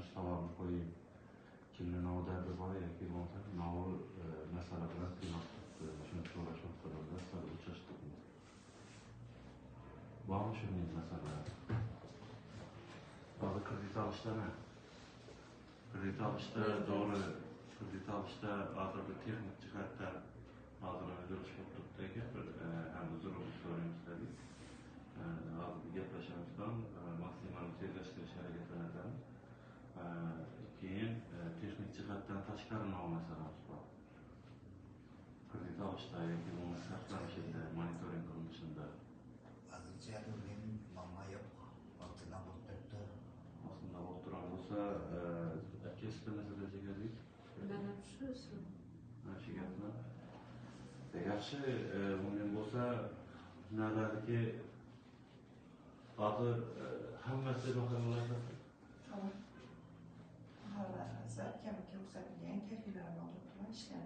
shu savolni qo'yayım. Kimni nima dardi bor yoki bo'lmasa nima masala bilan qiynab turibdi, shuni so'rash maqsadida sizlar uchrashdik. Bormi shunday masalalar? Hozir kredit olishda, kredit olishda to'g'ri, kredit olishda hozir bir texnik jihatdan hozir uzilish bo'lib turibdi aka, bir ham uzr so'raymiz dedik. Hozir gaplashamizdan maksimal tezlashtirish harakatlanamiz. Keyin texnik jihatdan tashqari nima masalamiz bor? Kredit olishda yoki bo'lmasa sarflanishida, monitoring qilinishida. Hozircha men muammo yo'q. Vaqtida bo'lib turibdi. Aslida bo'lib turgan bo'lsa, aka, sizda narsa desak. Mana shu. Mana shu gapni. Yaxshi, bunday bo'lsa, nalardiki hozir hammasi mahallalarda Mahallalarimizni kam-kam ko'rsatilgan kafillarni olib turib ishlaymiz.